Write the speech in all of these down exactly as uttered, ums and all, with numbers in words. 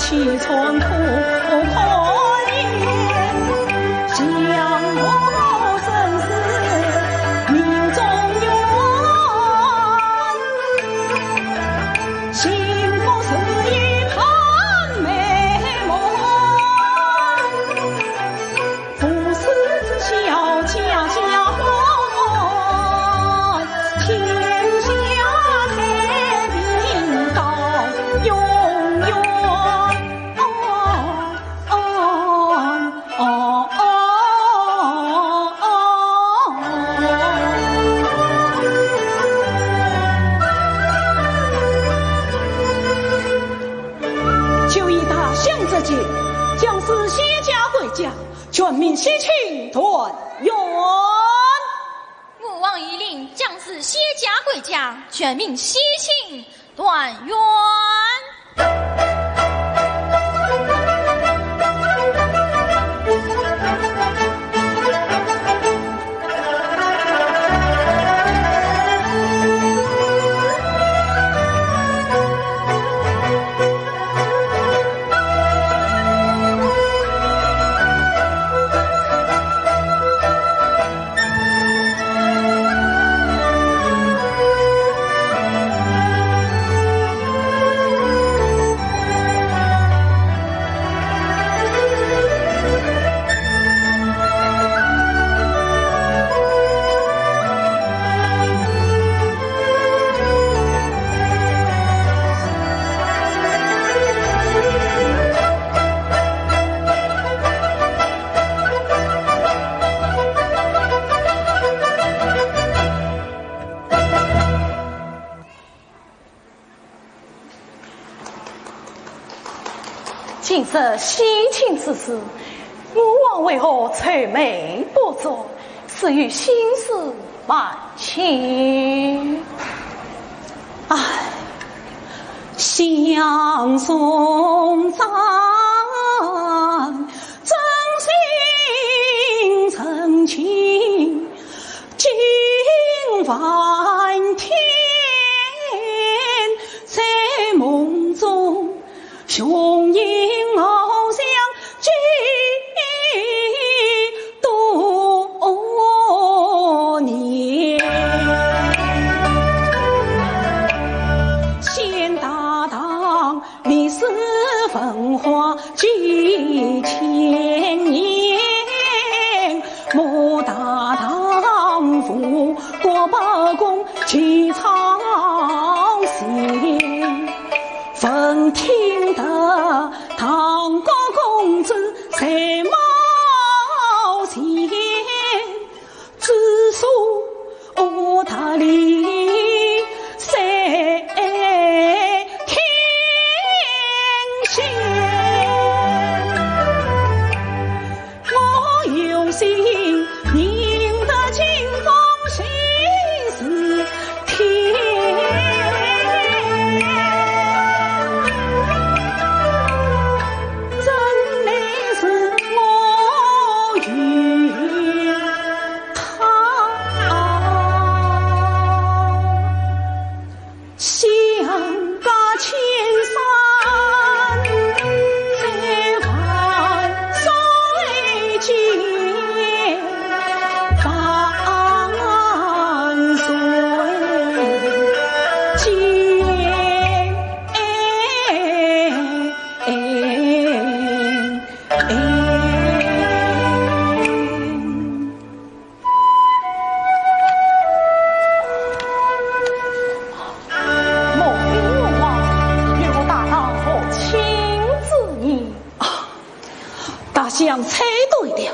西窗苦可怜，相逢生死命中缘。幸福是一场美梦，不是小家家欢，天下太平到永远。 哦哦哦哦哦。就以大相之见，将士先解归家，全民洗清团圆。 吾王已令将士先解归家，全民洗清团圆。今日喜庆之事，吾王为何愁眉不展，似有心事万千？唉，想宋张，真心真情 惊万天，在梦中雄鹰翱翔几多年。先大唐 历史文化几千年，莫大唐富国不公几朝鲜。闻听得唐高公子才貌贤， 知书达理，才天仙。我有心认得清风是天，真乃是我与 他。相隔千山，在万水间，万水间。 莫非我王与我大唐和亲之意？啊，大相猜对了。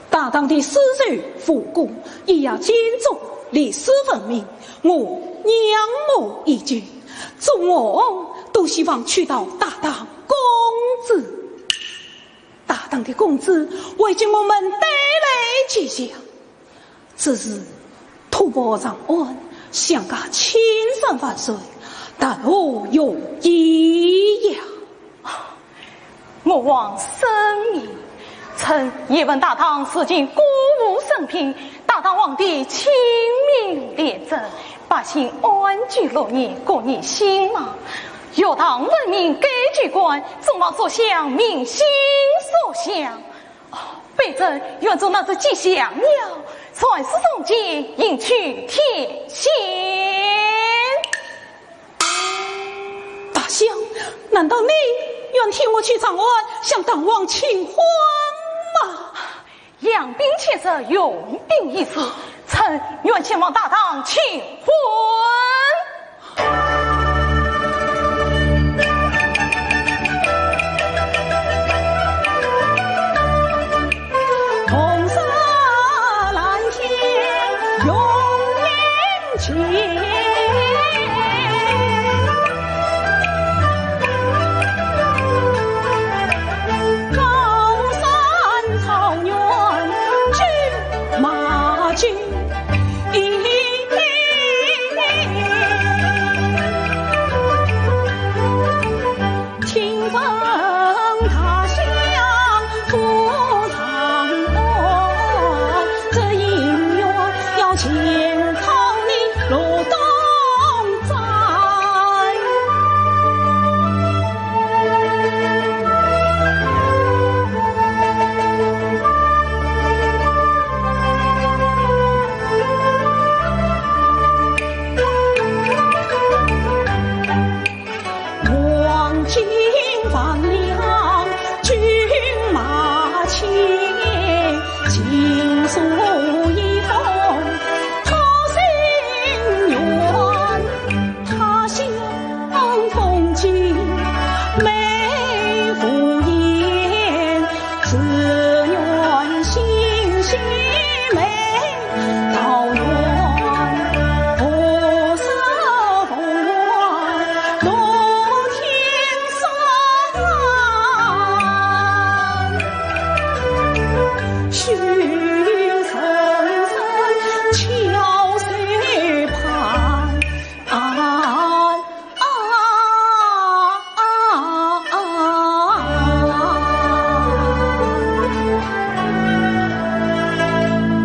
大唐的丝绸、丝绸、丝绸，一样建筑，历史文明，我仰慕已久。众王都希望娶到大唐公主。 大唐的公主为君我们带来吉祥，只是土薄长安，相隔千山万水，谈何容易呀！我王深矣，臣也闻大唐如今歌舞升平，大唐皇帝亲命廉政，百姓安居乐业，各业兴旺。学堂文明该居官，总望着相民心所向。哦，卑职愿做那只吉祥鸟，传世人间，迎娶天仙。大香，难道你愿替我去长安，向大王请婚吗？ 养兵千日，用兵一时，臣愿前往大唐请婚。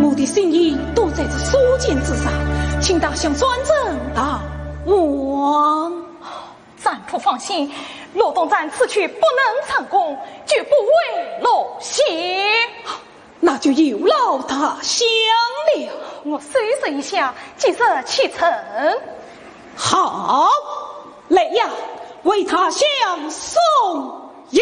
我的心意都在这书简之上，请大香转呈大王。展甫放心，罗东展此去不能成功，绝不会落选。 那就有劳大香了。我收拾一下，即日启程。好，来呀，为大香送行。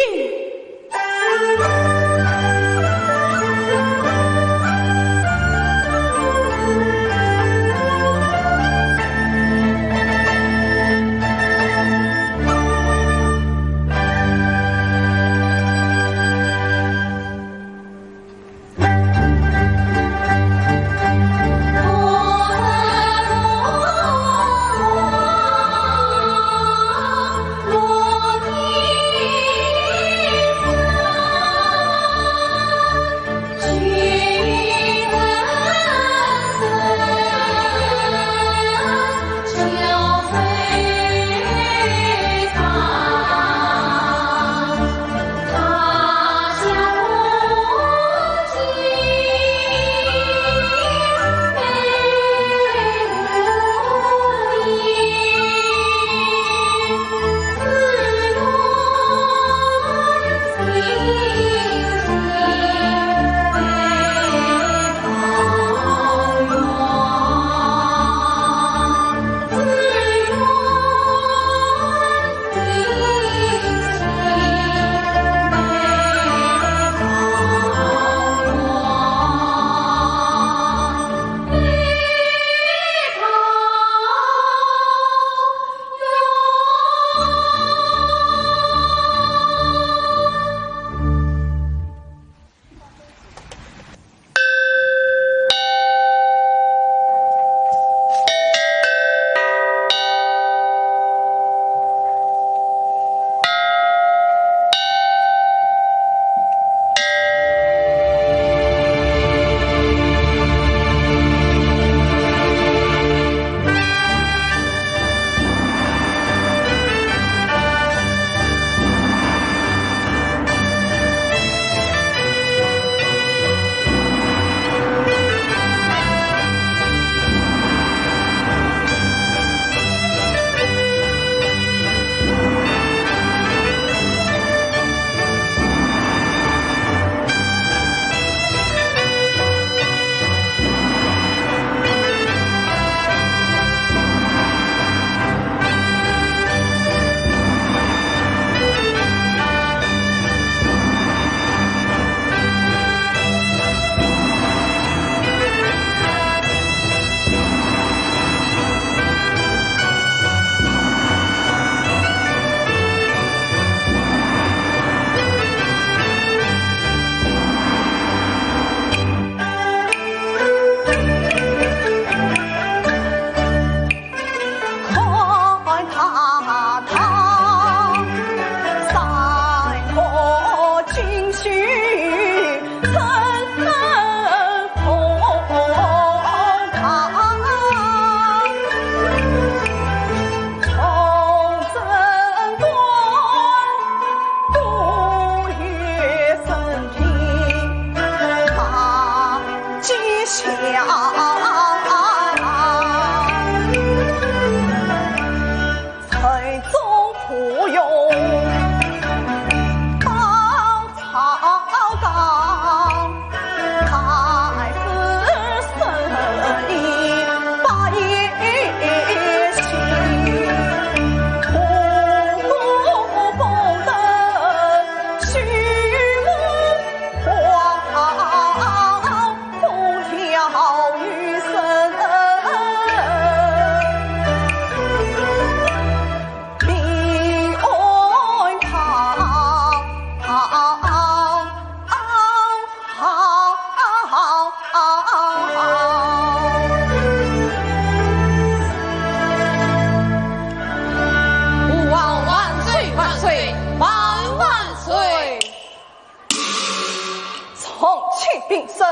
平身。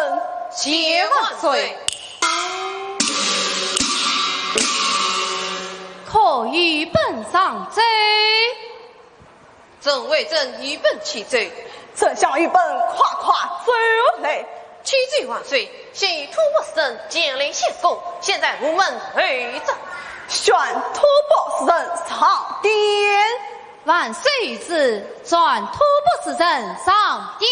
谢万岁。可与本上奏。朕为朕与本启奏。朕想与本快快奏来。启奏万岁，现已吐蕃使臣前来献功，现在午门候着。宣吐蕃使臣上殿。 万岁有旨，传吐蕃使臣上殿。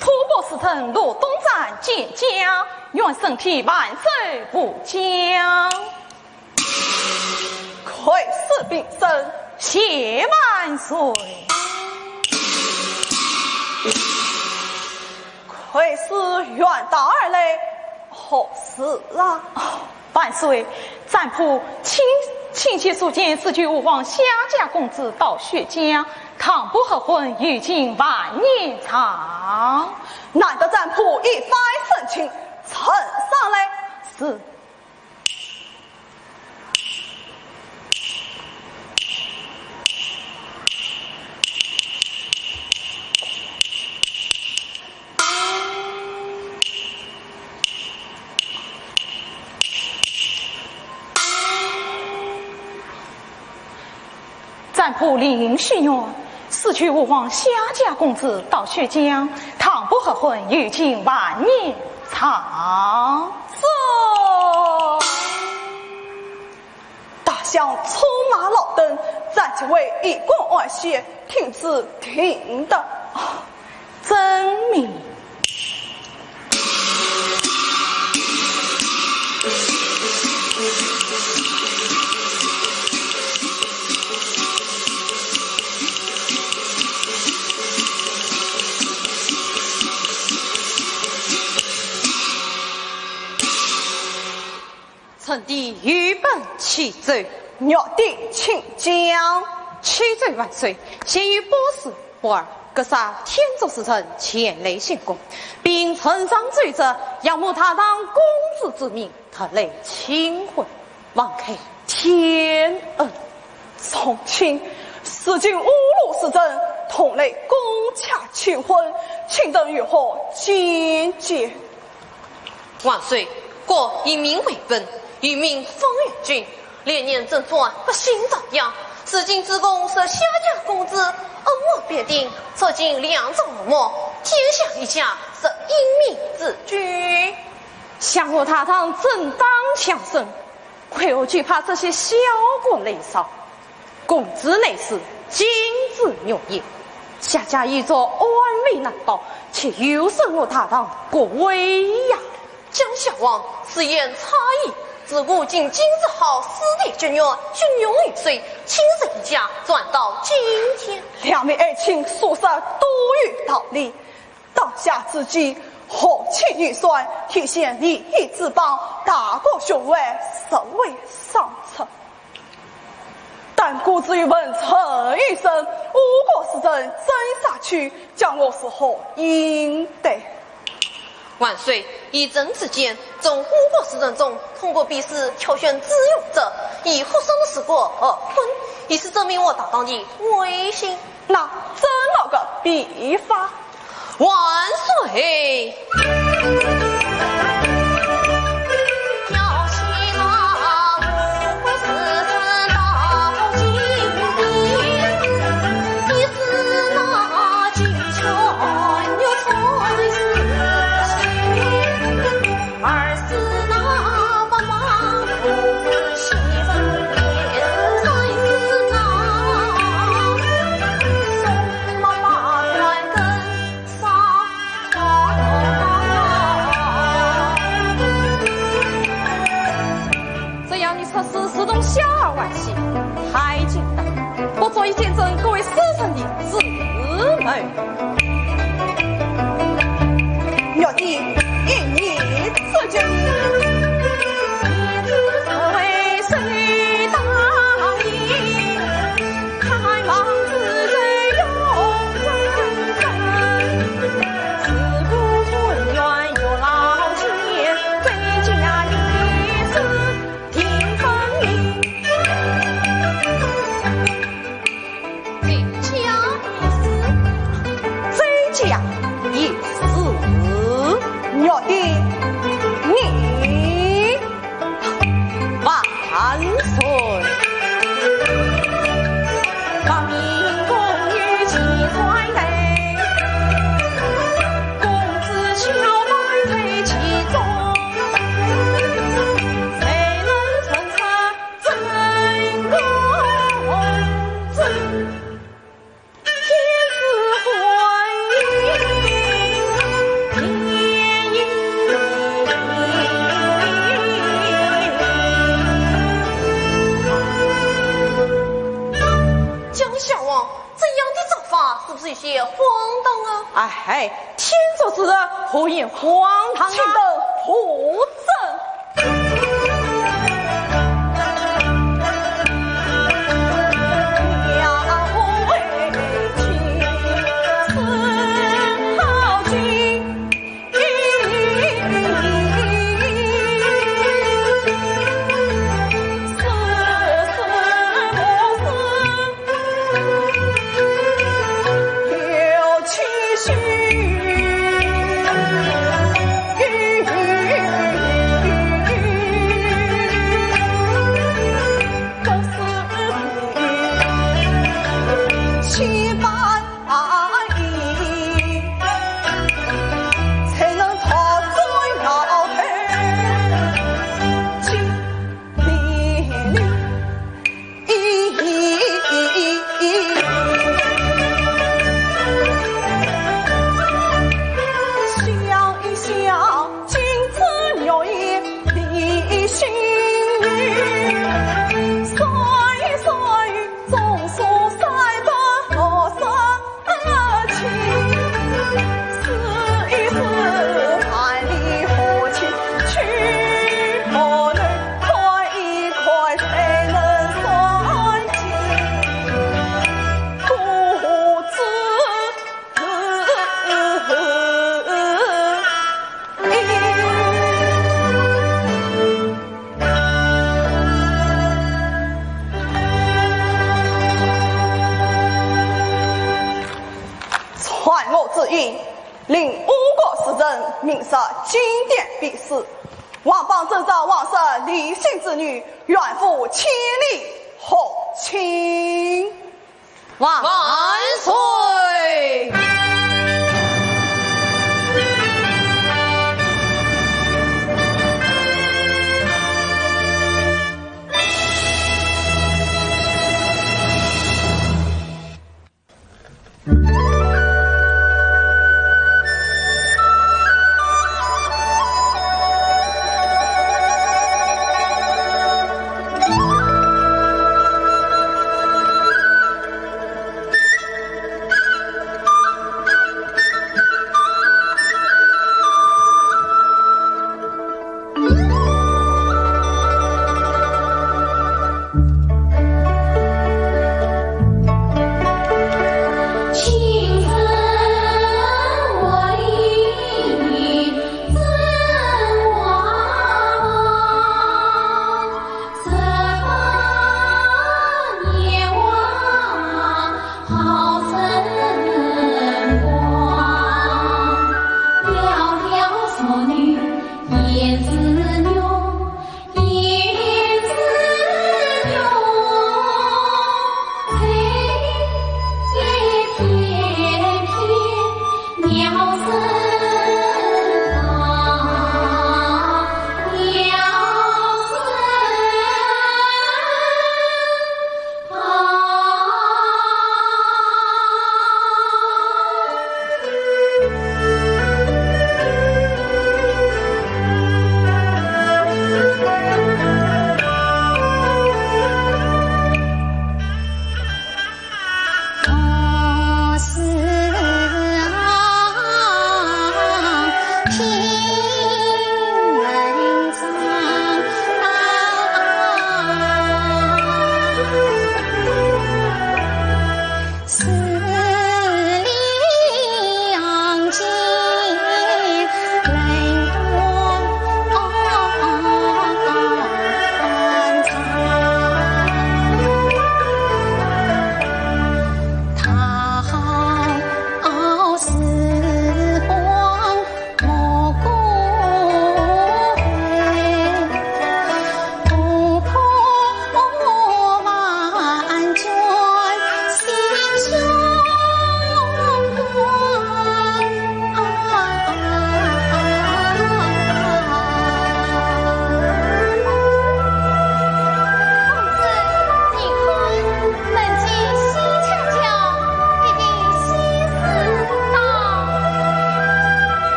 吐蕃使臣入东站见驾，愿圣体万寿无疆。快速平身。谢万岁。快速远道而来，何事啊？哦， 万岁，战仆请，请节宿监，侍救吾皇下驾公子到薛家，倘不合婚，有违万年长。难得战仆一番盛情，呈上来。是。 战仆临许愿，侍救吾皇下驾公子到薛家，倘不合婚，有违万年长。这 大相充满劳顿，暂且为一官二谢，听之听得。啊，遵命。 臣弟有本启奏。玉帝请讲。启奏万岁，现有褒姒、婉儿各率天竺使臣前来献功，并呈上奏折，仰慕大唐公主之命，特来请婚，望开天恩。 从卿，如今五路使臣同来攻洽请婚，请臣有何见解？万岁，国以民为本，以民丰人君。连年征战百姓遭殃，如今主公受夏家公子恩望必定，如今两朝覆没，天下一家是一民之君。想我大唐正当强盛， 为何惧怕这些小国来扰？公子来迟，君子远也。夏家一朝安危难保，岂有损我大唐国威呀？江夏王，此言差矣。自古今今日好，世代积怨，血浓于水，亲生一家，传到今天。两位爱卿所说都有道理， 当下之际，和亲御帅，体现礼义之邦，大国雄伟，实为上策。但孤只有问陈医生，吴国使臣曾啥去，叫我如何应对？万岁，依朕之见，从吴国使臣中通过比试挑选自由者，以合适的时刻而婚，以此证明我大唐的威信。那怎么个比法？ 万岁！是一些荒唐啊。哎，天作之合，何言荒唐啊？请等何正。传我旨意，令五国使臣明日进殿比试，王邦征召王室理姓之女，远赴千里和亲。万万岁！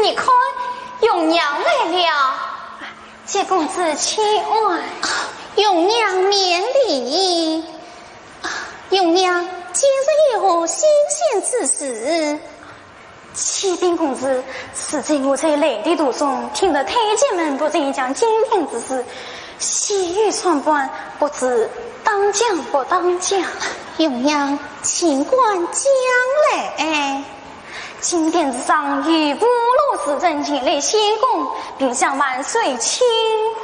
你看，容娘来了。谢公子请安。容娘免礼。容娘，今日有何新鲜之事？启禀公子，此前我在来的途中，听得太监们不停讲金瓶之事，细语参半，不知当讲不当讲。容娘，尽管讲来。 金殿之上有部落使臣前来献供，并向万岁请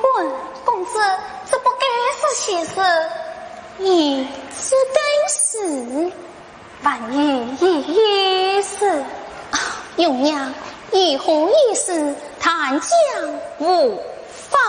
婚。公子，这不该是喜事。咦，这等事，万一有意思。啊，容娘，有何意思，但讲无妨。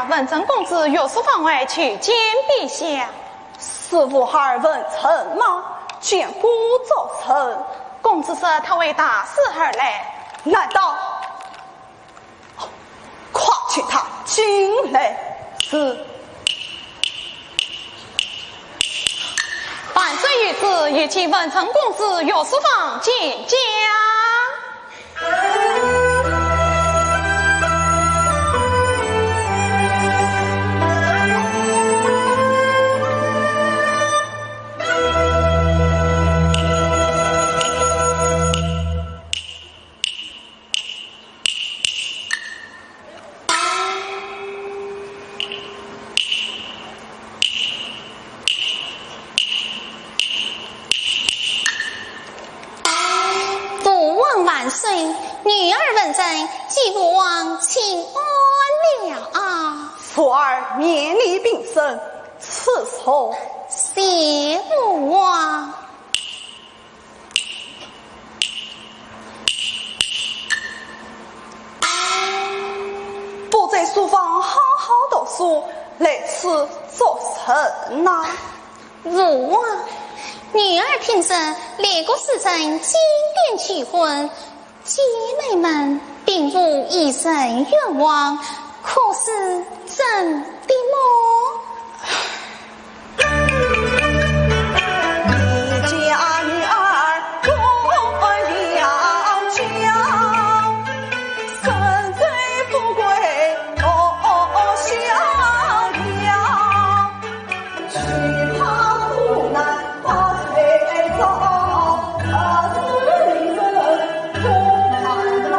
文成公子御书房外求见陛下。是武二文成吗？见过早晨。公子说他为大事而来。难道？快请他进来。是。万岁御旨，有请文成公子御书房见驾。 父王万岁，女儿文成，与父王请安了啊。武二免礼平身，赐座。谢父王。 不在书房好好读书，来此作甚呐？父王，女儿听说列国使臣进殿求婚，姐妹们并无一人愿望，可是真的么？ 你家女儿不了家，身在富贵落下了，只怕苦难把谁找，怕是人不盼望。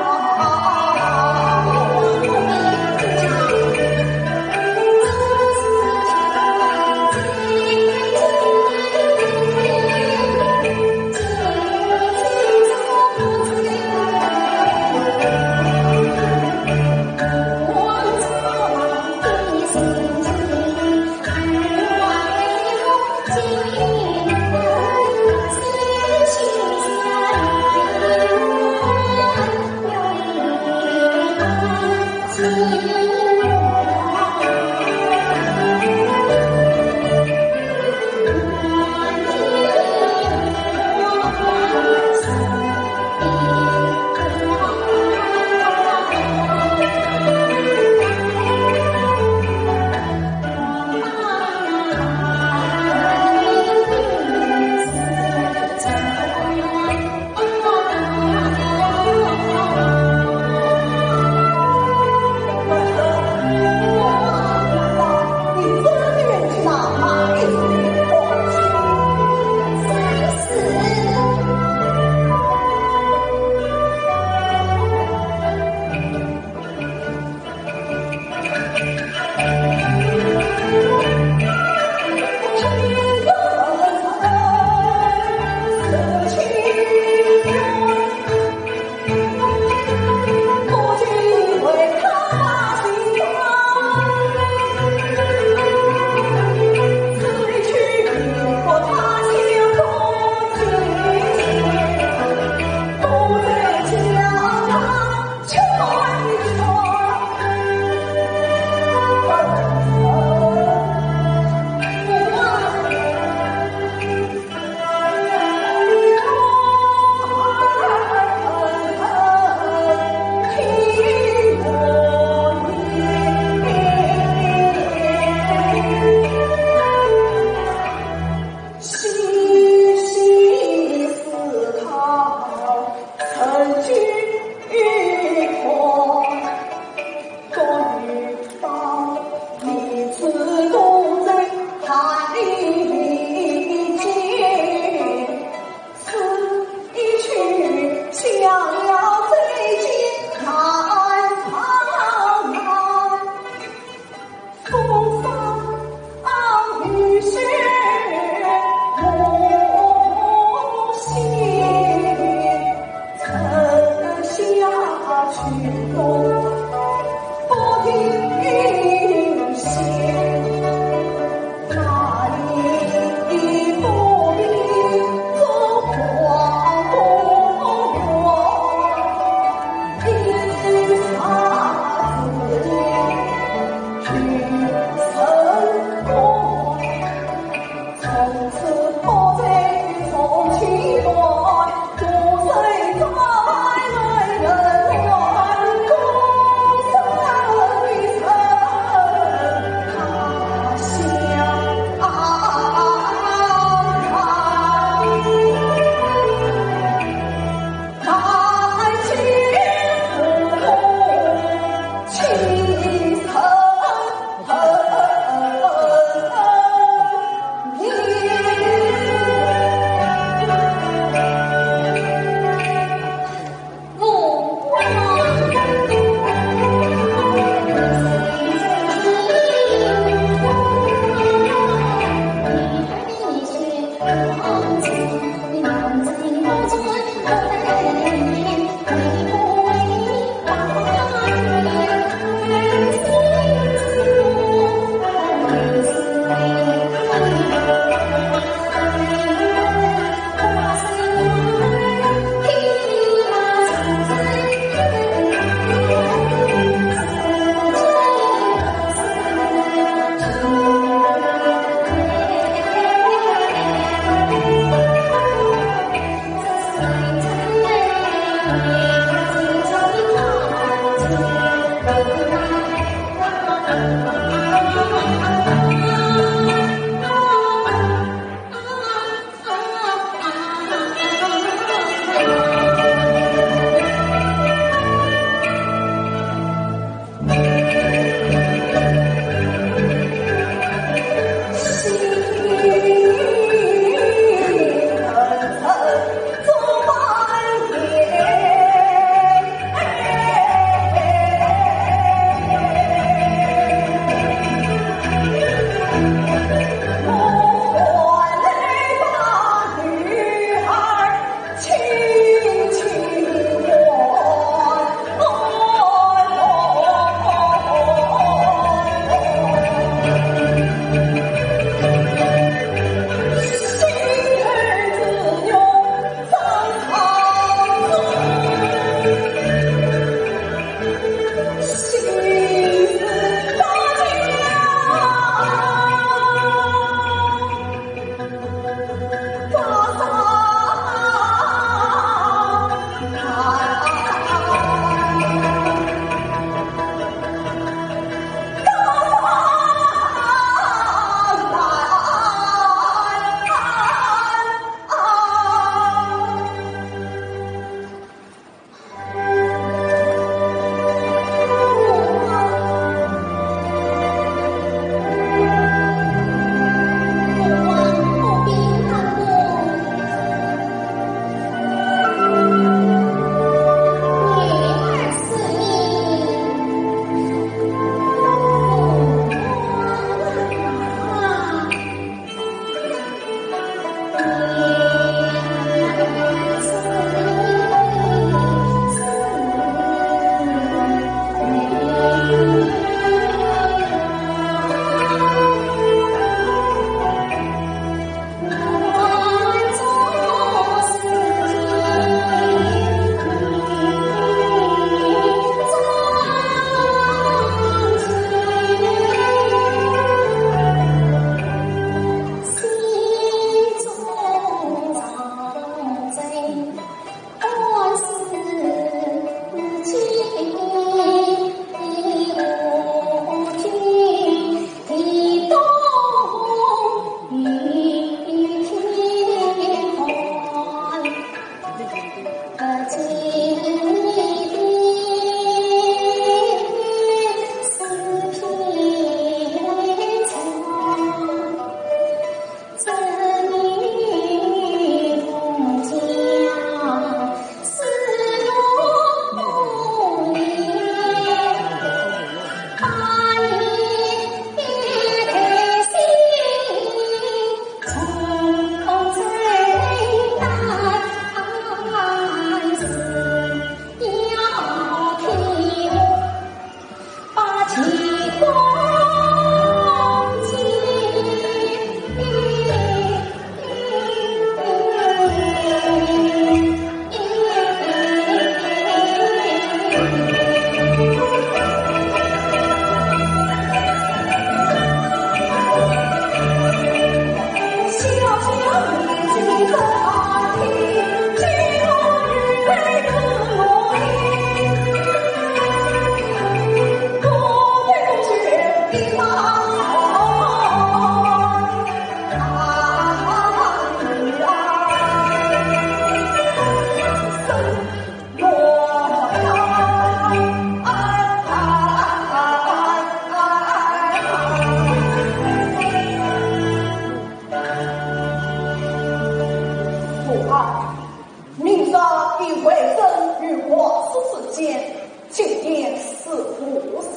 明朝以魏征与皇叔之间，进言是无事。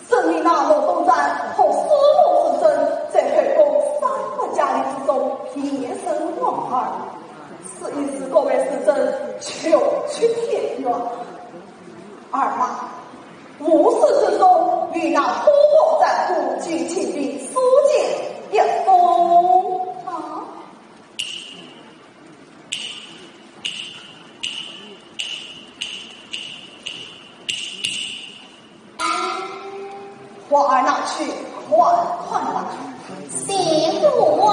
圣命那罗东山和苏武之争在后宫三个佳丽之中便称王二，此一事各位是真求取天缘。二嘛，无事之中与那泼妇战夫及其婢苏简一封啊。 皇儿拿去看看吧。谢父王。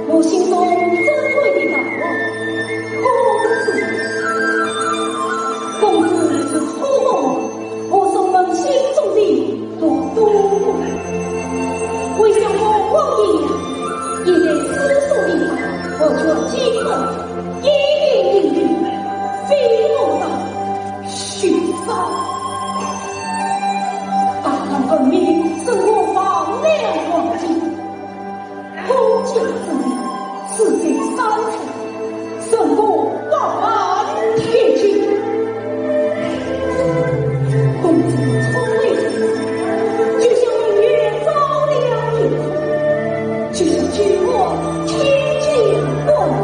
我心中珍贵的大王，公子，公子是何物？ 我送们心中的独孤。为想我王爷也在世所立法，我却今日一定定定，非我道，许上。大唐文明是我王良王的。 公家之命，死罪三次，胜过百万铁金。公子聪慧才智，就像明月照亮夜空，就像金光天际光芒。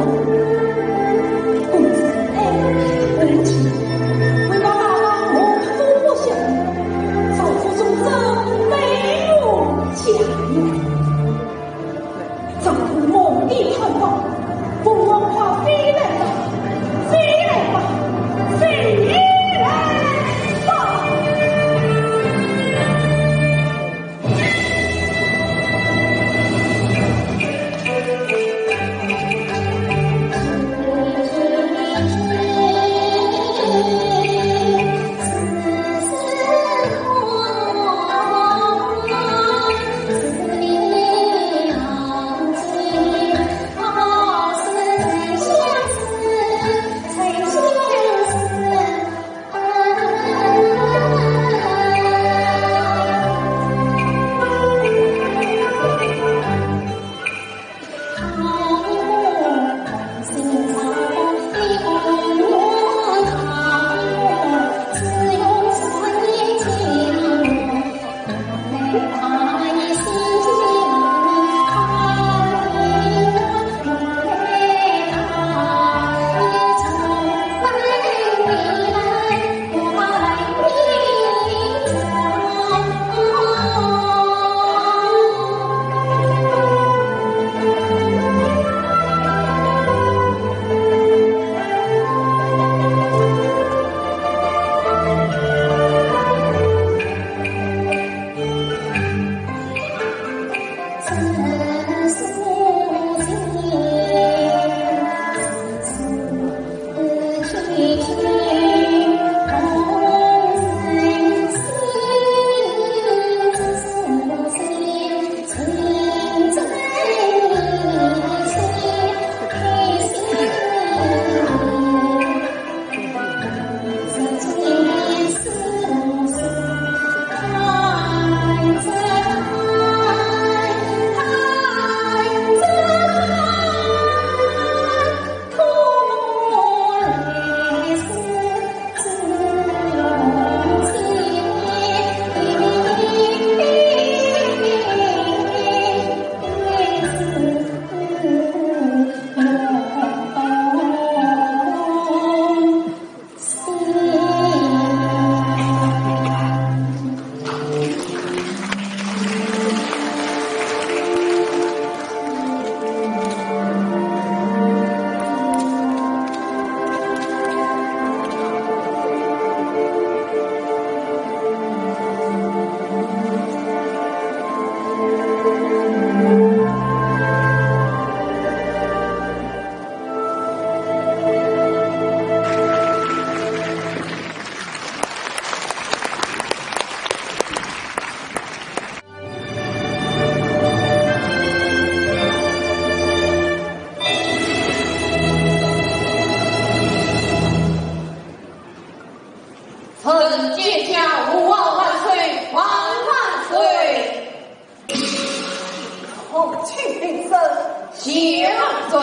千万岁！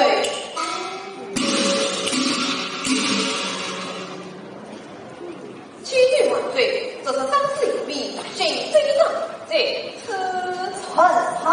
千岁万岁，这是当世有命，请罪人在此。很好。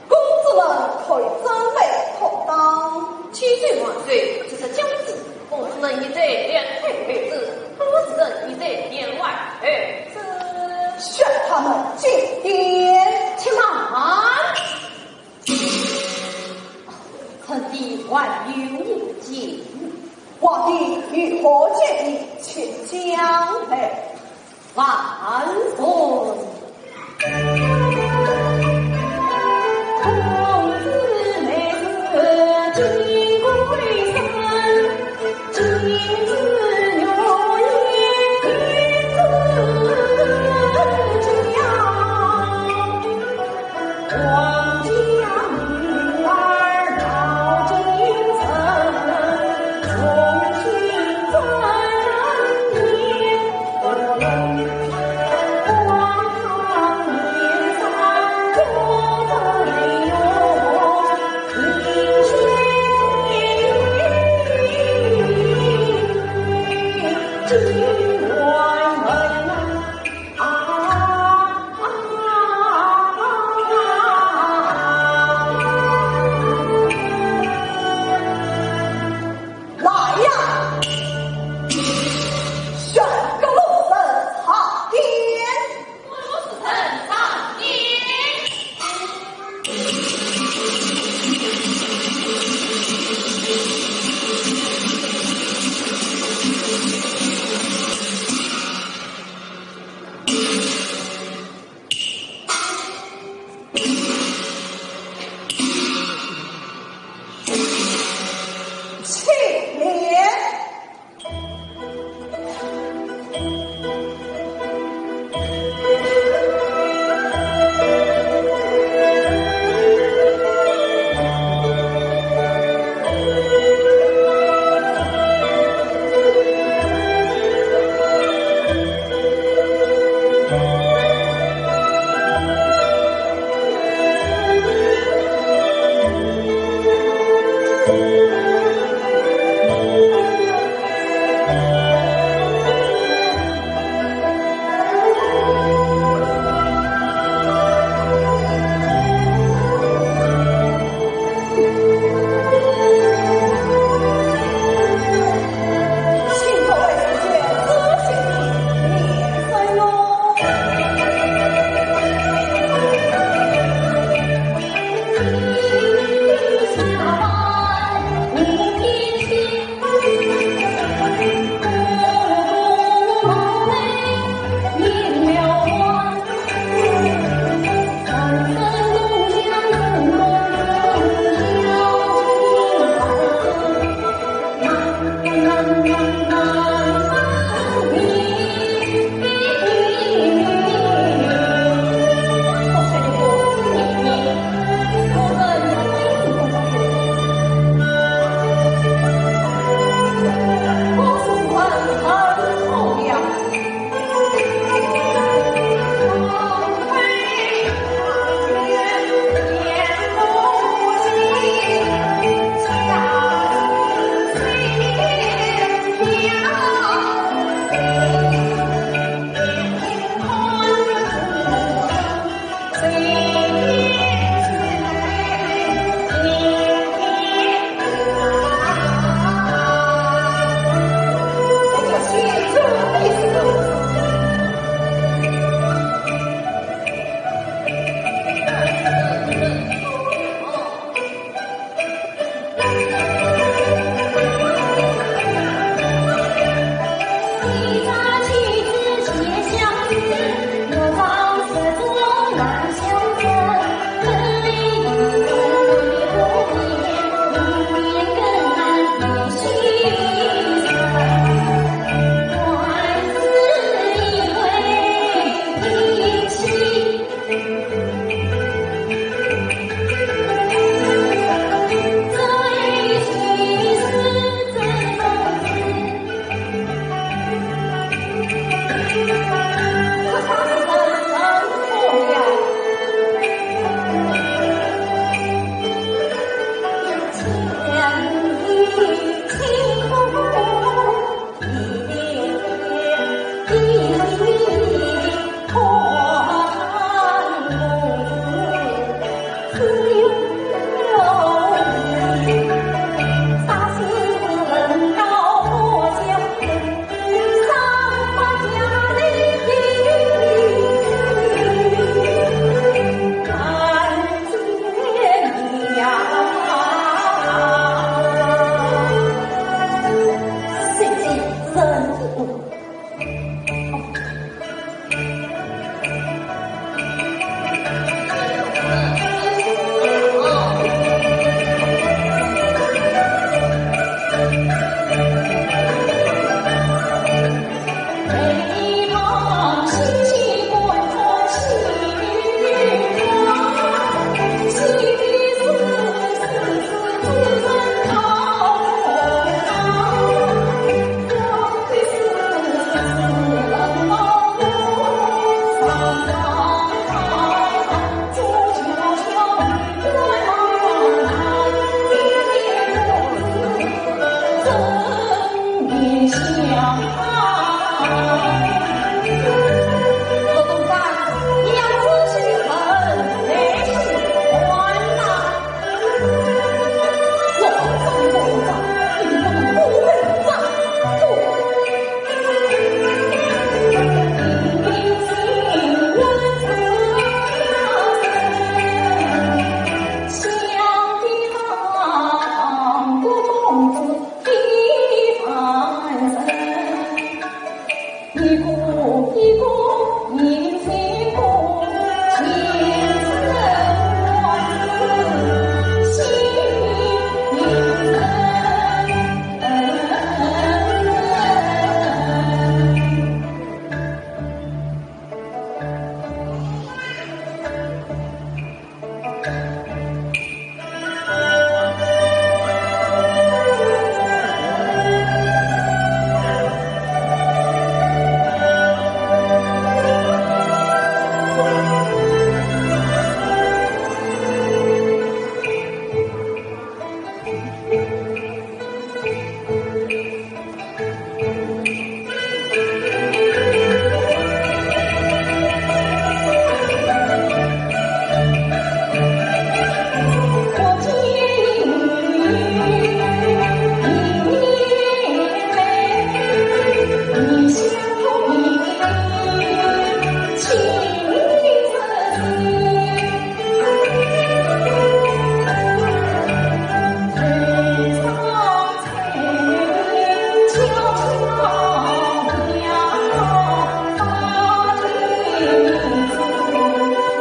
公子们可以准备妥当。千岁万岁，这是将军。公子们现在两腿被子，不是人现在两外。哎，这……宣他们进殿。且慢！臣弟还有一件。皇帝有何建议，请讲。哎。 万岁！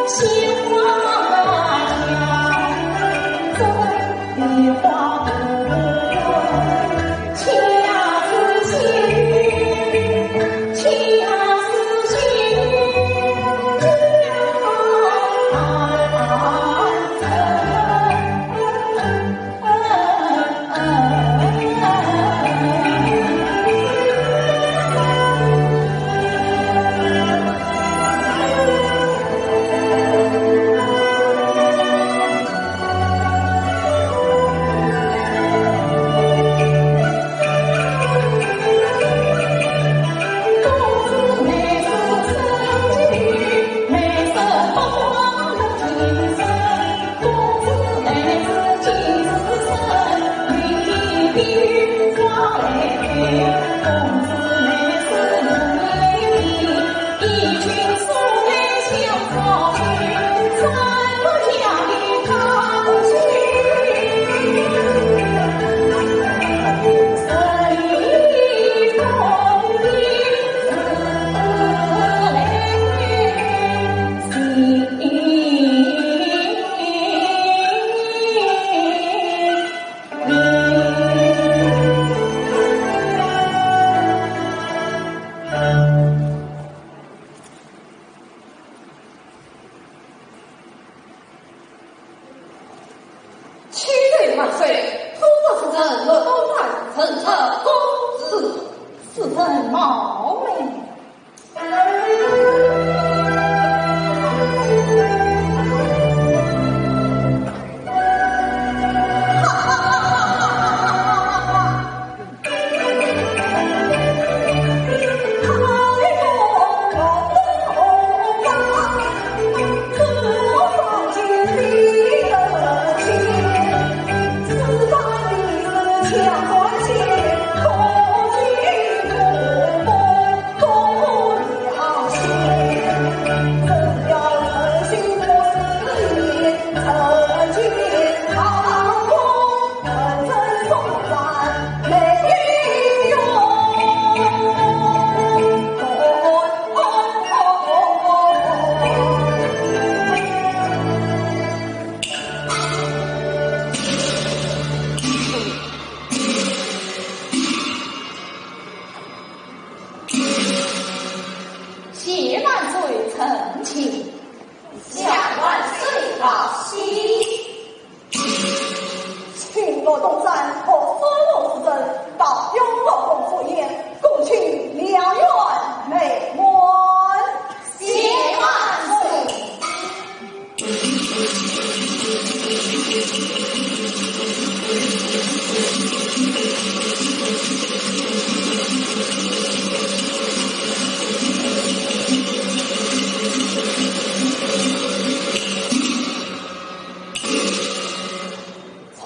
千岁万岁，通报使臣，洛东山呈召公子。使臣冒命。谢万岁成亲。谢万岁高兴。 请洛东山和所有使臣到永乐宫赴宴，恭请两院美满。谢万岁。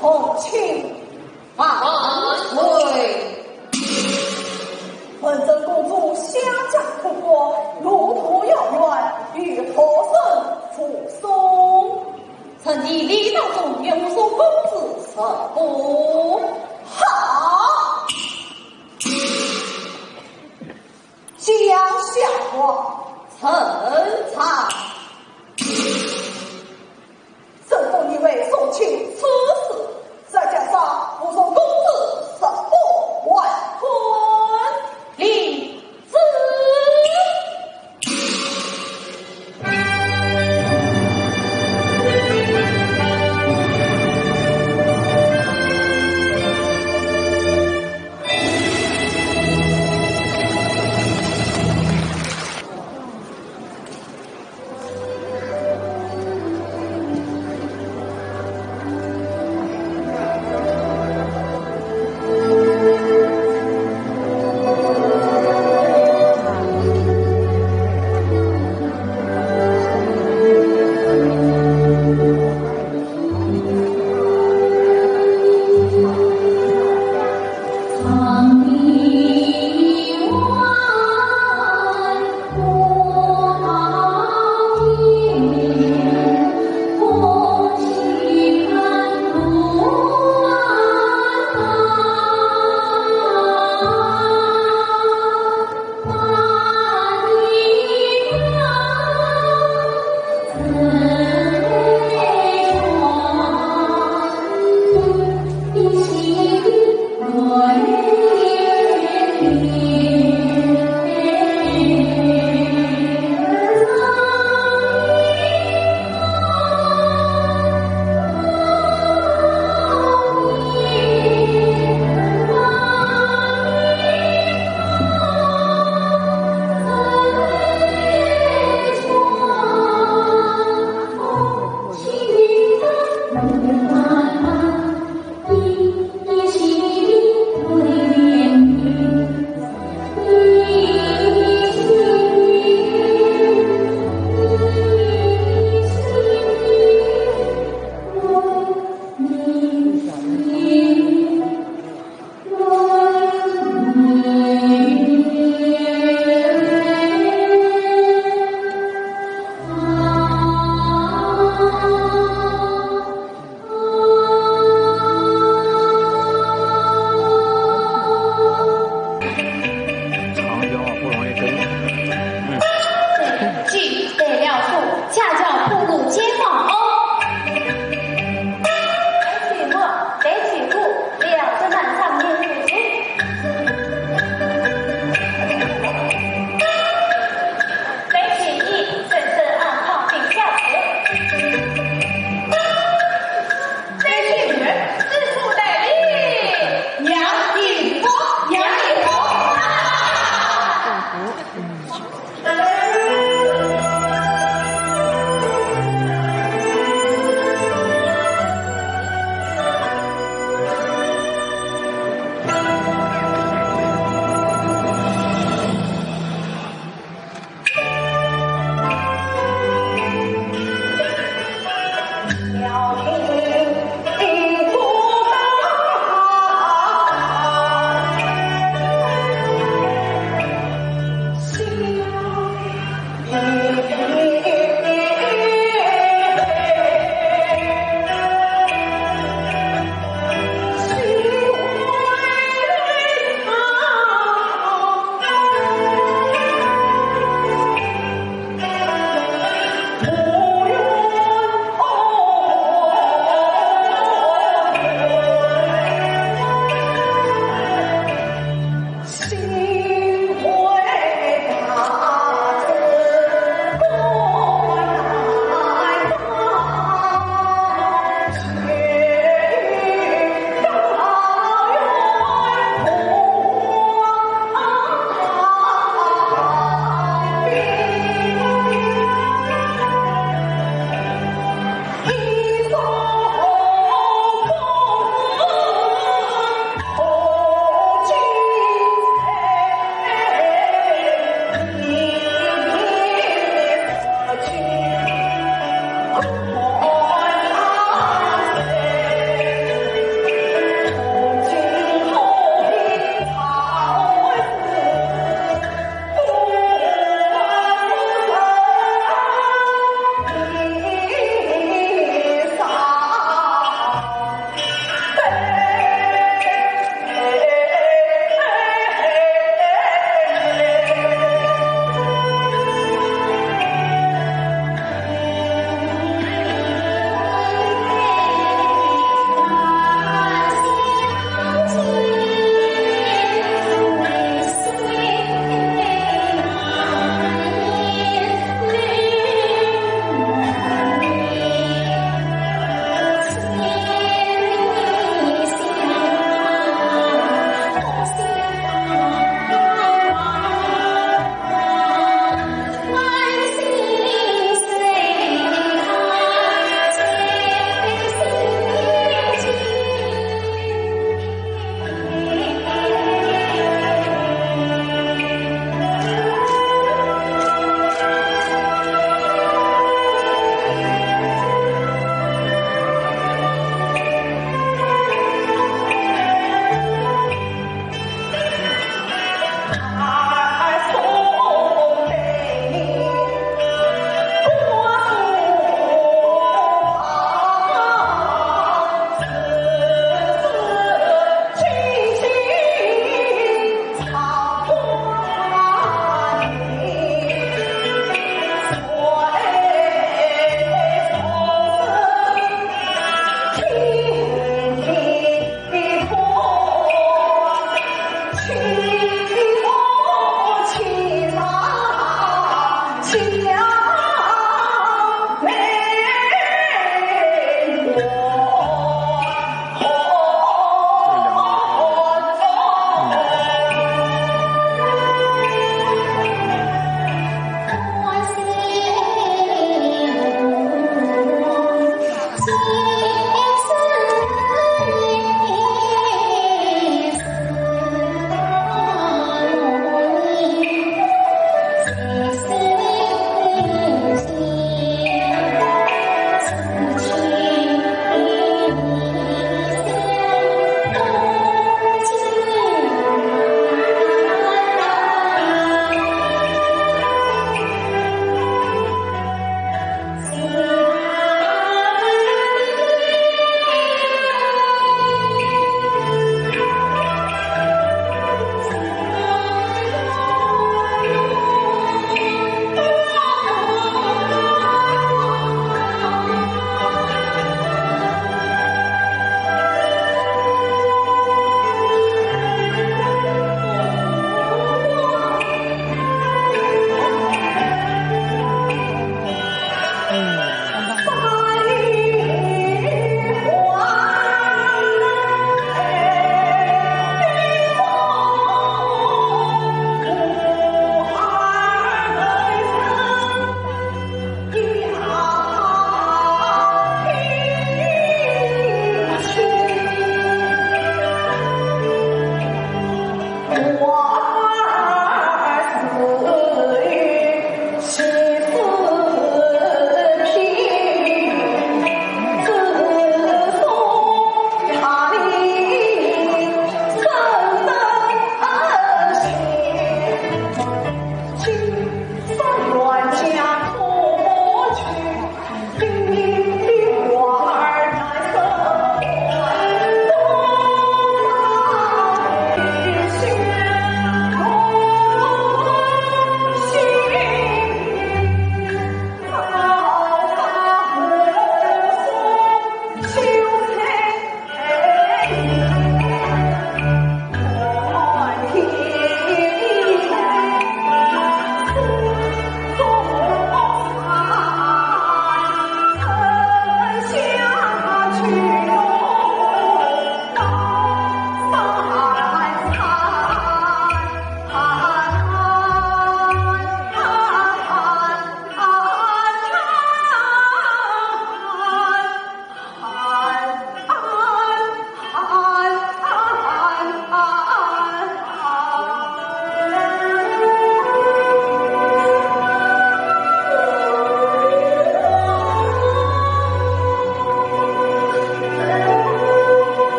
重请万岁。文正公主相嫁楚国，路途遥远，与何人护送？臣以礼道中，愿护送公子入宫。好。将相国。臣在。 朕封你为送亲刺史，再加上护送公子十八万贯。领旨。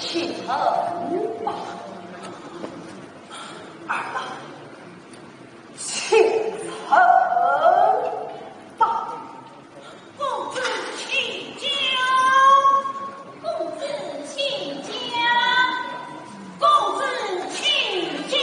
请吧。二郎，请吧。公子请讲，公子请讲，公子请讲。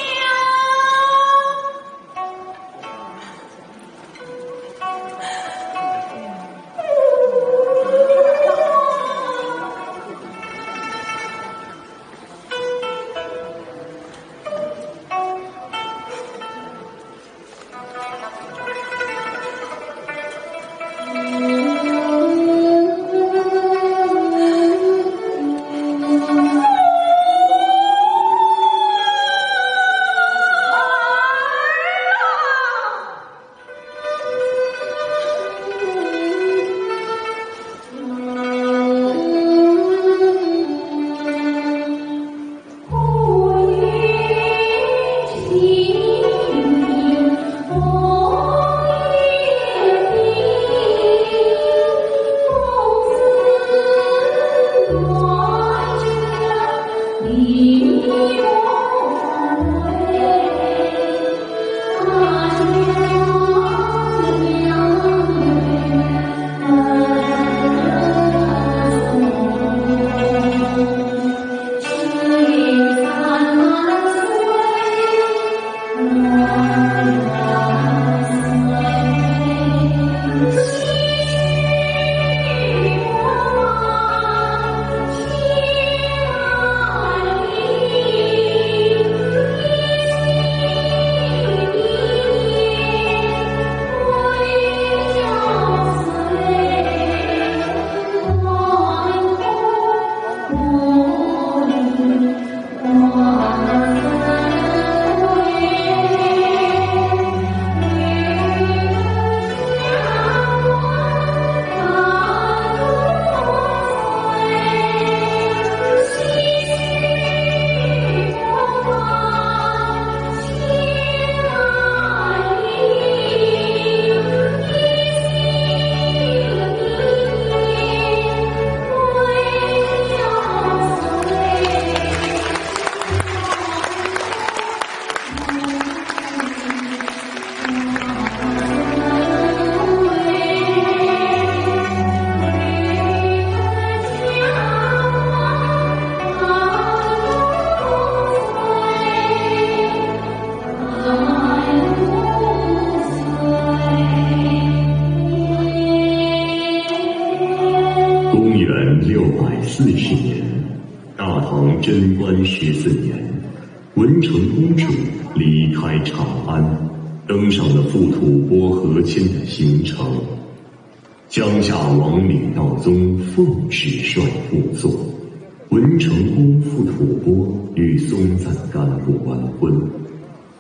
公元六百四十年，大唐贞观十四年，文成公主离开长安，登上了赴吐蕃和亲的行程。江夏王李道宗奉旨率部族，文成公赴吐蕃与松赞干布完婚。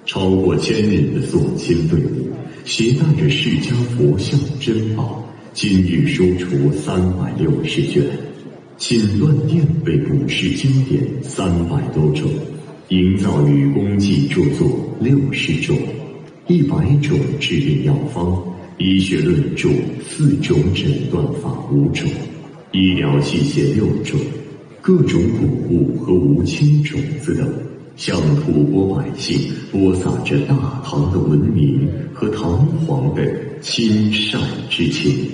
超过千人的送亲队伍，携带着释迦佛像珍宝、金玉书橱三百六十卷，锦缎殿被古式经典三百多种，营造与功绩著作六十种，一百种治病药方，医学论著四种诊断法五种，医疗器械六种，各种谷物和无青种子等，向吐蕃百姓播撒着大唐的文明和堂皇的亲善之情。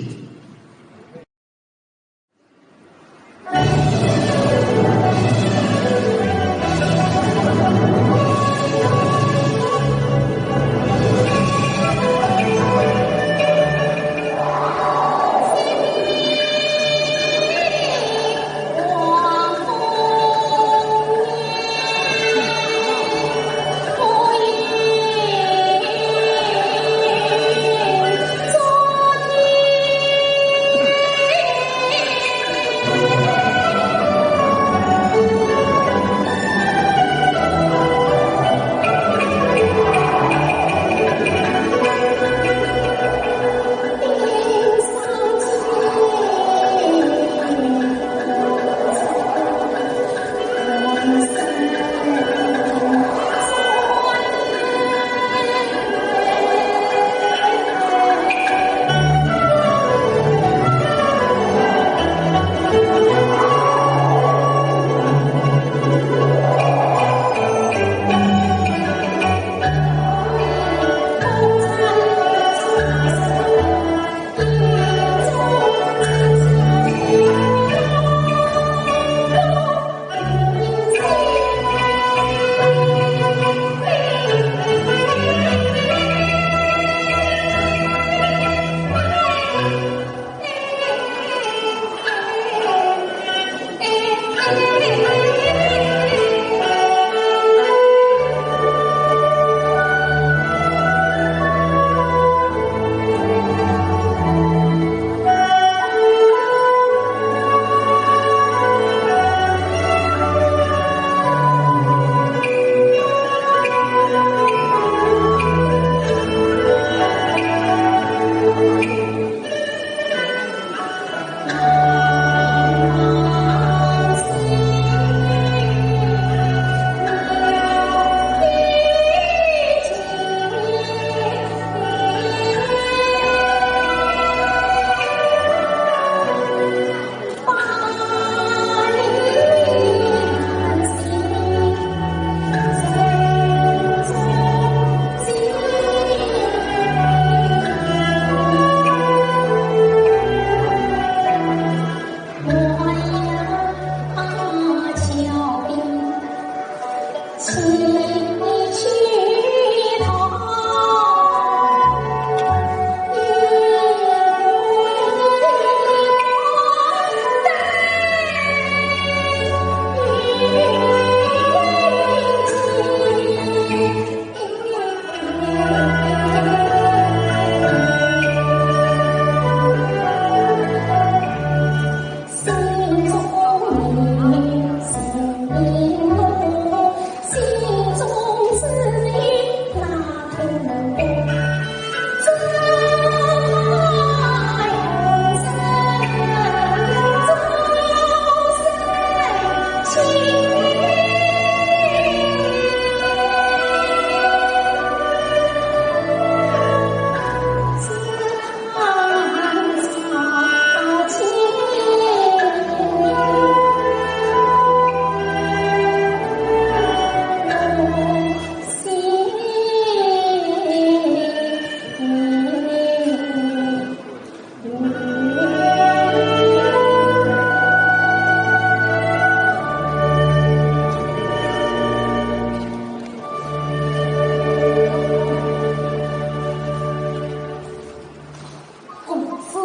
公子，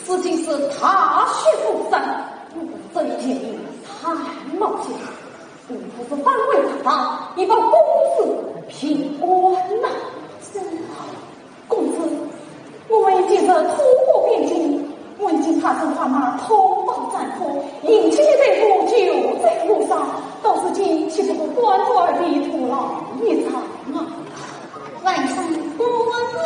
如今是大雪封山，我这一件衣衫襀下，我不是反悔大大，以报公子平安呐。是。公子，我们已经是渡过边境，我已经派人快马通报战火，迎接你队伍就在路上，到如今岂不是官渡二地徒劳一场啊？ 万岁，不问了。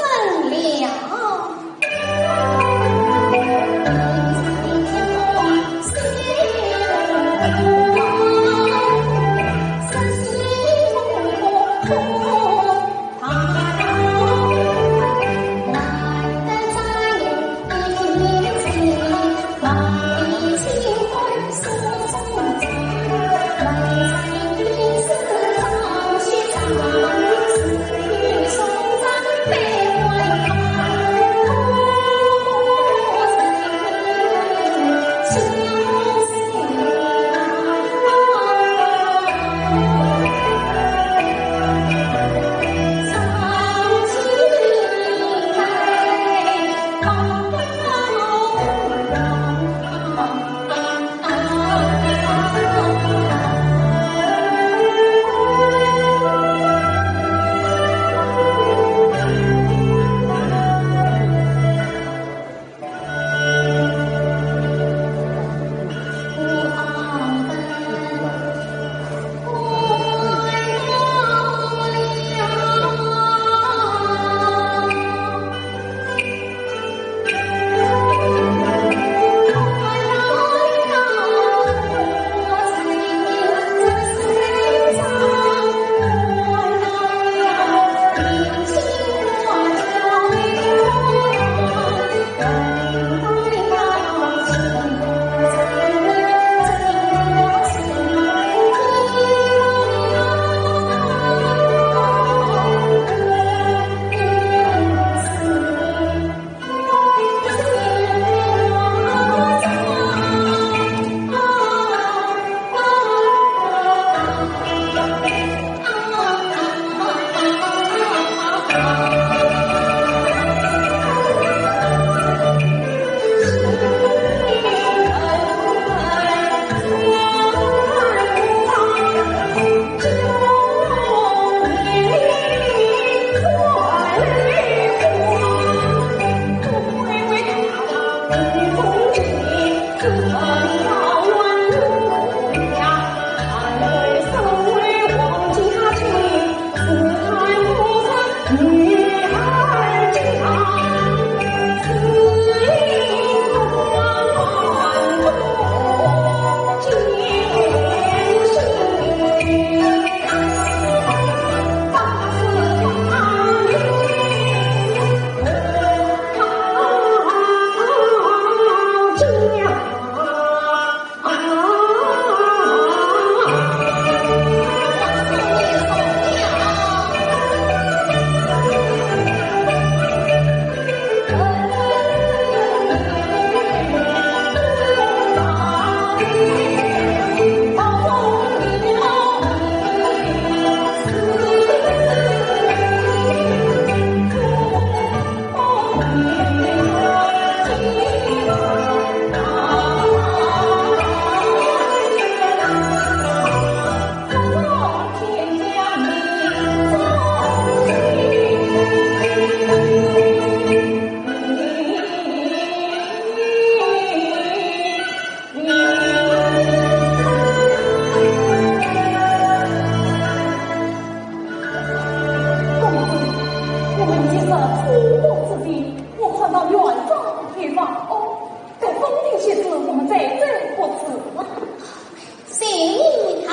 他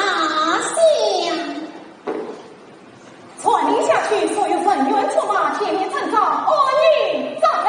乡。传令下去，所有人员出马，前面征召，安营扎寨。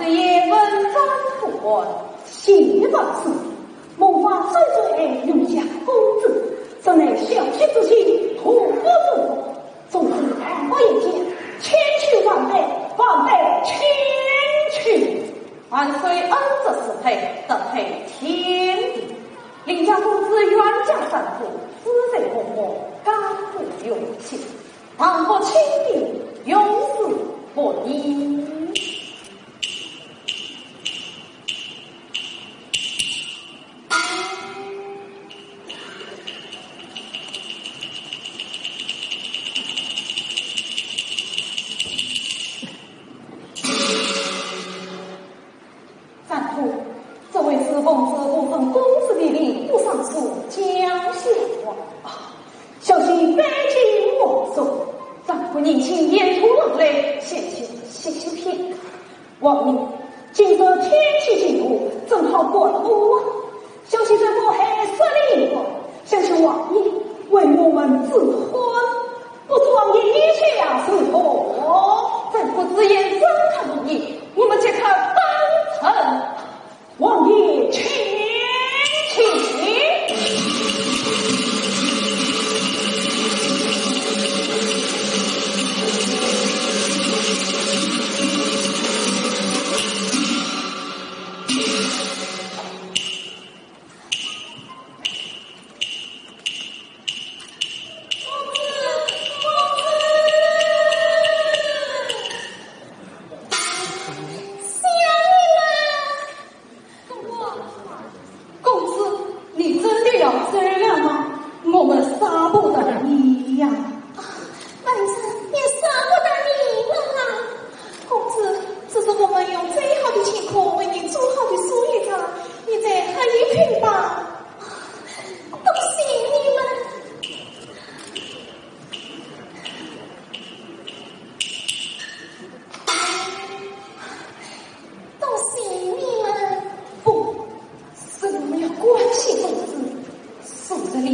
也文章不过，戏文书，模仿周周爱用下公子，这乃小婿之心，何不入？总是淡薄一见，千秋万代，万代千秋。万岁恩泽四配，德配天地。邻家公子远嫁三府，子侄红红，甘不容情。 唐伯清帝永世不易。三府，这位是奉旨护送公子的礼部尚书江夏王。啊，小婿拜见皇叔。三府年轻，沿途劳累，先休息息片刻。王爷，今日天气晴和，正好观摩啊。小婿在外海说了一番，想请王爷为我们指挥。 不知王爷意下如何？三府之言深刻，王爷，我们即刻当呈。王爷请起。公子，公子，想你了。公子，公子，你真的要走了吗？我们舍不得你呀。啊， 儿子，你舍不得你们啊。公子，这是我们用最好的青稞为你做好的素衣裳，你再合衣去吧。多谢你们。多谢你们。不， 是我们要关心公子。素日里，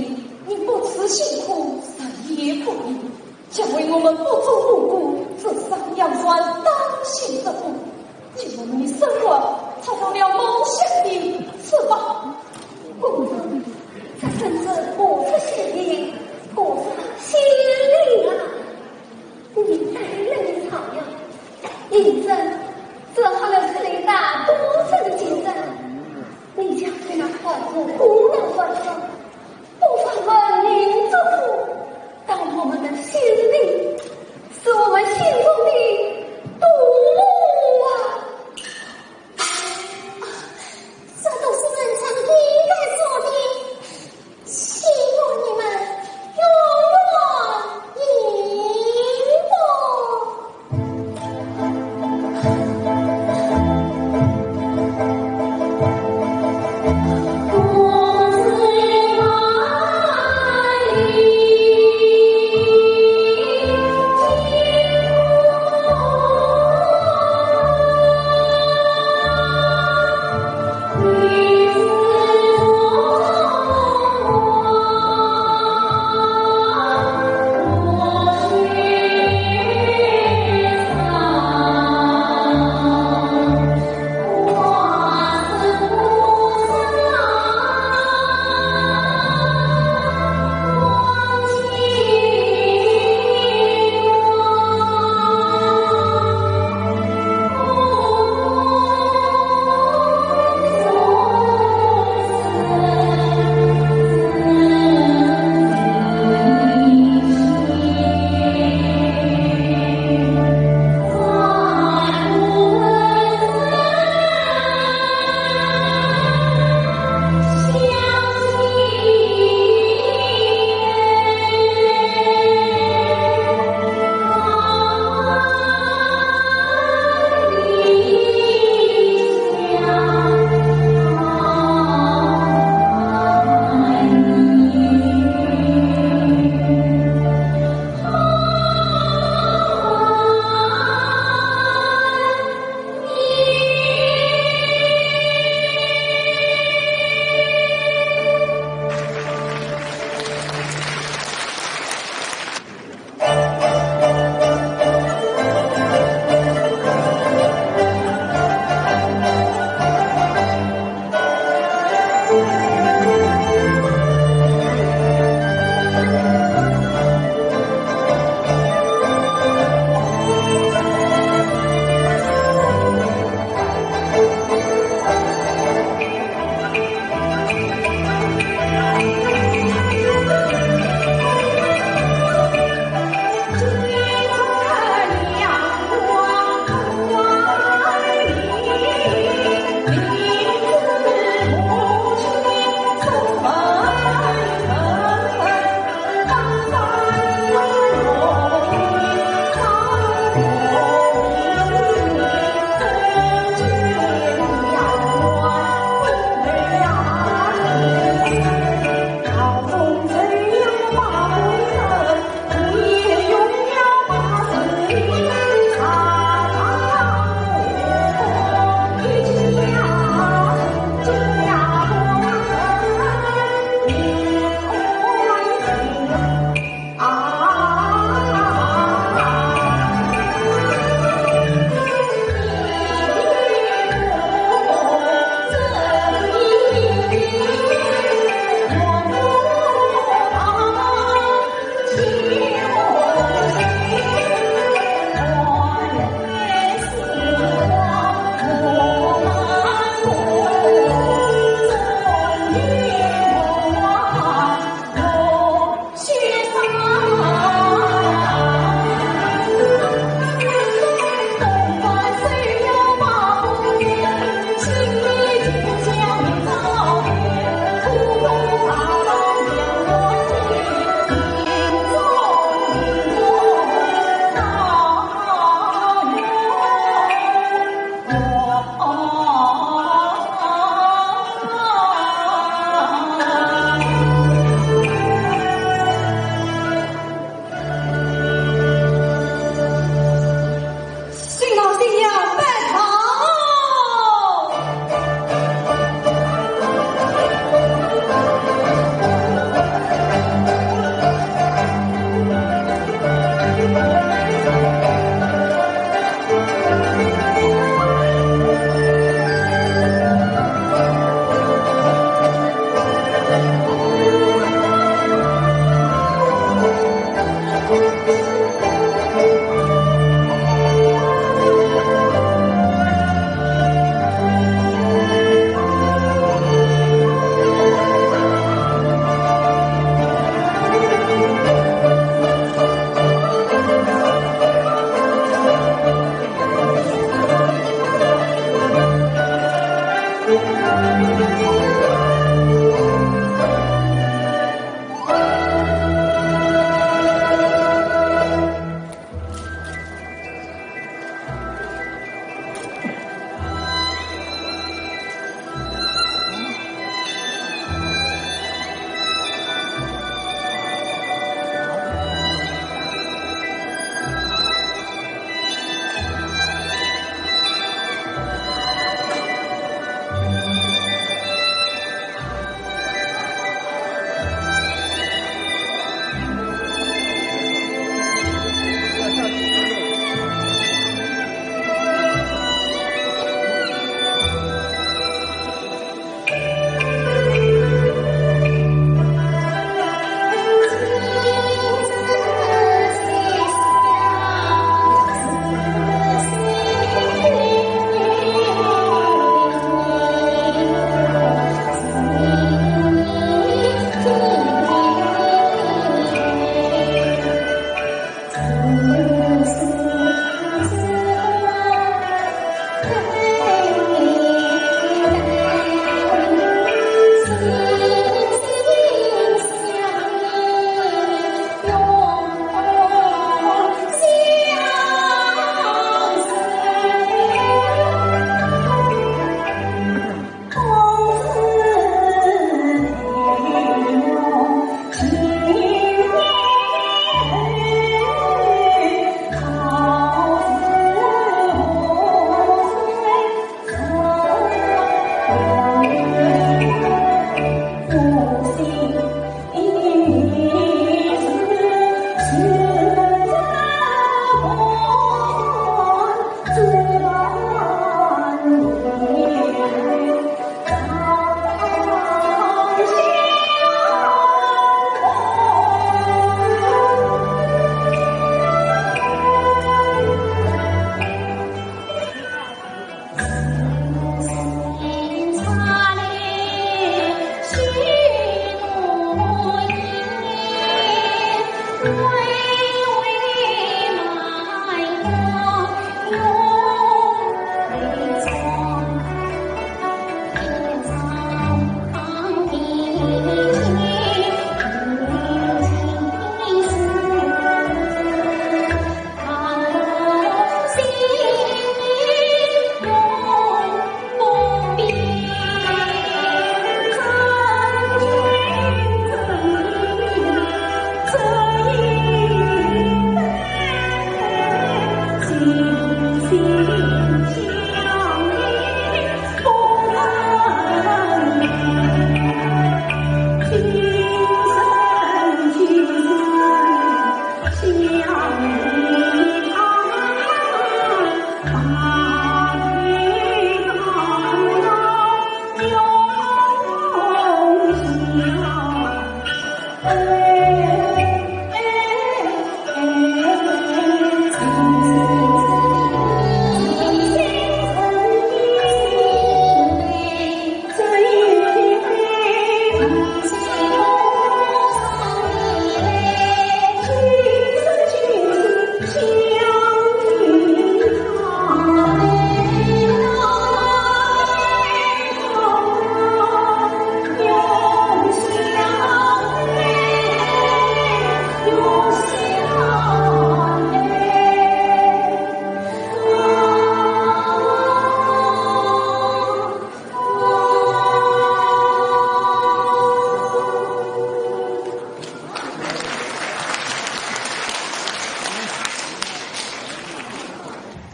你不辞辛苦，日夜不离，要为我们不忠不故，这山羊船当心着我。因为我们的生活插上了梦想的翅膀。公子，这真是不辞辛劳，不辞辛劳啊！ 你带人草药，认真，只好来是你大多数的精神。你将这样快速胡乱乱说，不妨问明这苦，到我们的心里，是我们心中的毒啊！ 这都是人家应该说的，希望你们永远幸福。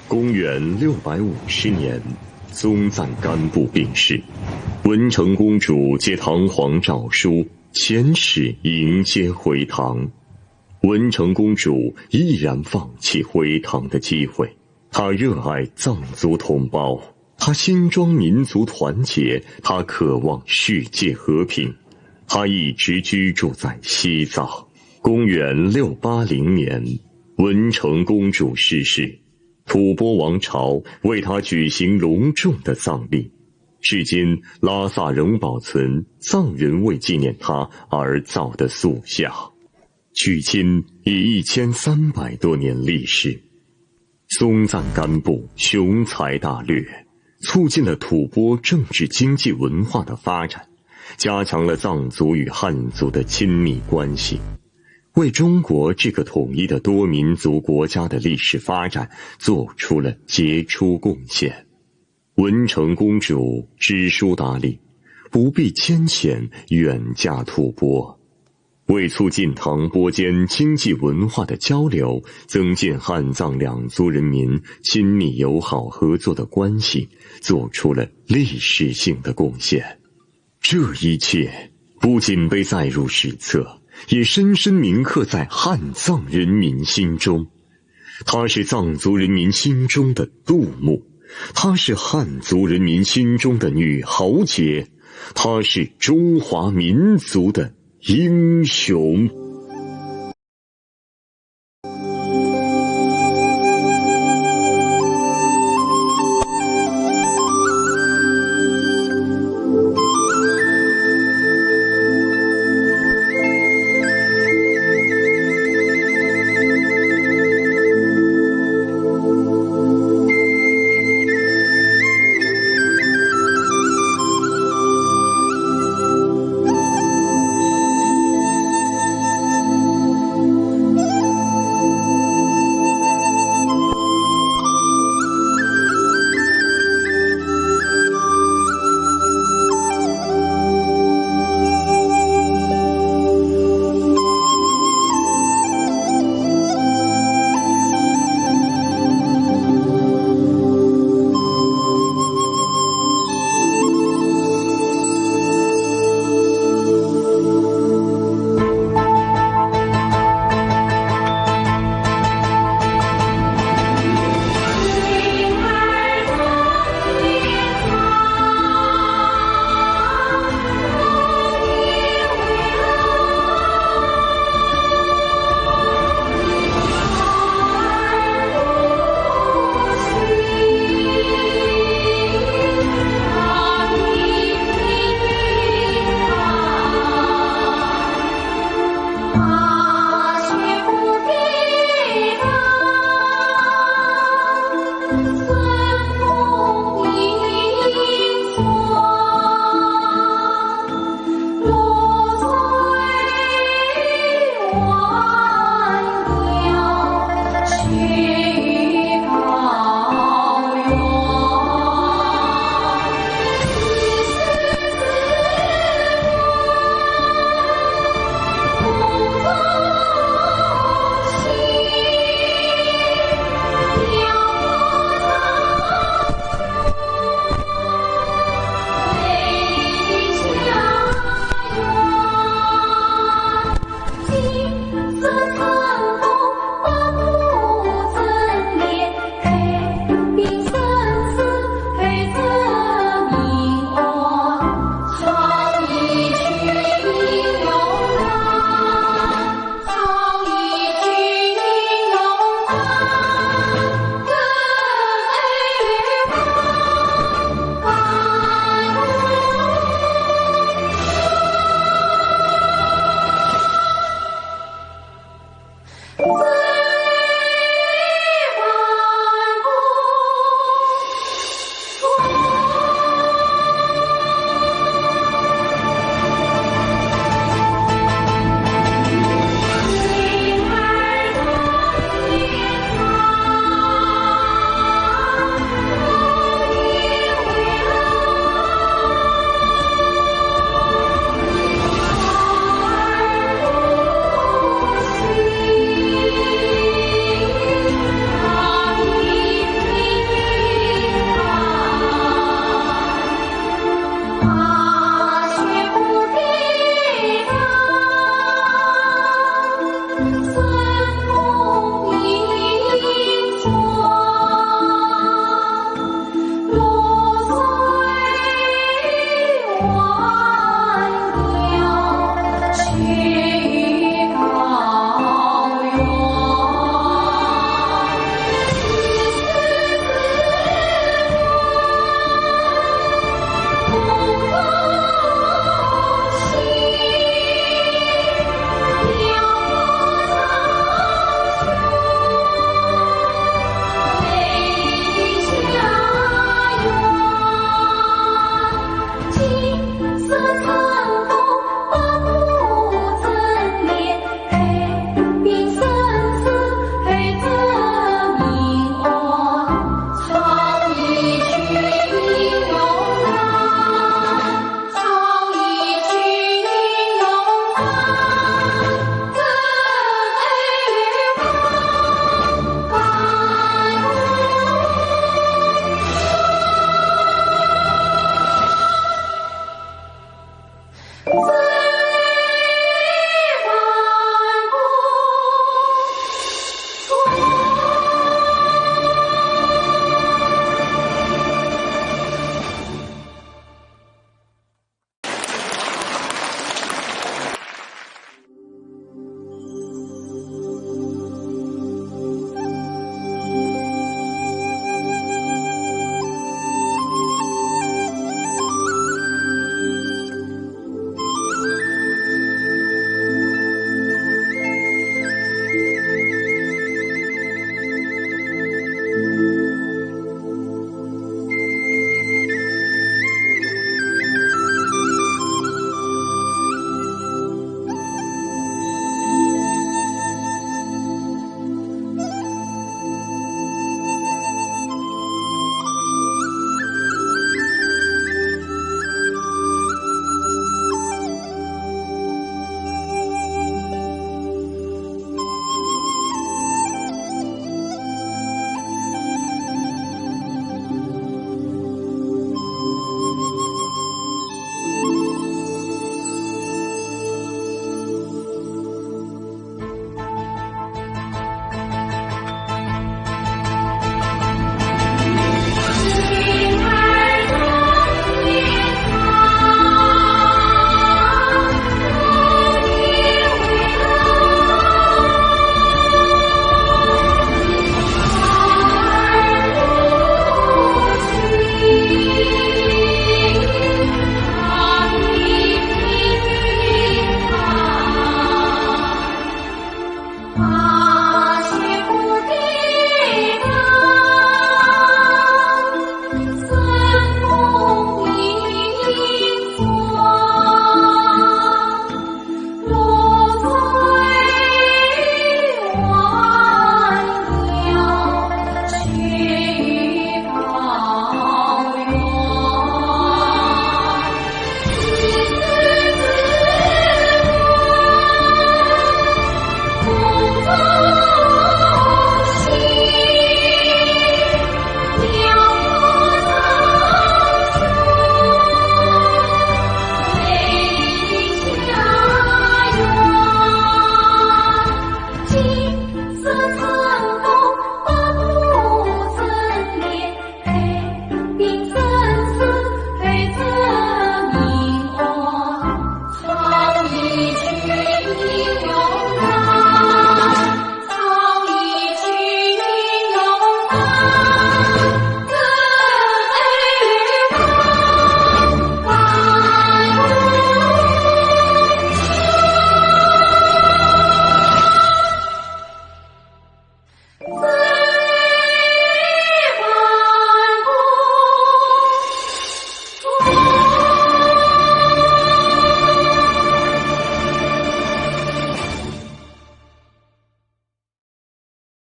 公元六百五十年，松赞干布病逝，文成公主接唐皇诏书，遣使迎接回唐。文成公主毅然放弃回唐的机会，她热爱藏族同胞，她心装民族团结，她渴望世界和平，她一直居住在西藏。公元六八零年，文成公主逝世，吐蕃王朝为她举行隆重的葬礼。至今，拉萨仍保存藏人为纪念她而造的塑像。距今已一千三百多年历史。松赞干布雄才大略，促进了吐蕃政治、经济、文化的发展，加强了藏族与汉族的亲密关系，为中国这个统一的多民族国家的历史发展做出了杰出贡献。文成公主知书达理，不避艰险，远嫁吐蕃。为促进唐蕃间经济文化的交流，增进汉藏两族人民亲密友好合作的关系，做出了历史性的贡献。这一切不仅被载入史册，也深深铭刻在汉藏人民心中。她是藏族人民心中的杜牧，她是汉族人民心中的女豪杰，她是中华民族的英雄。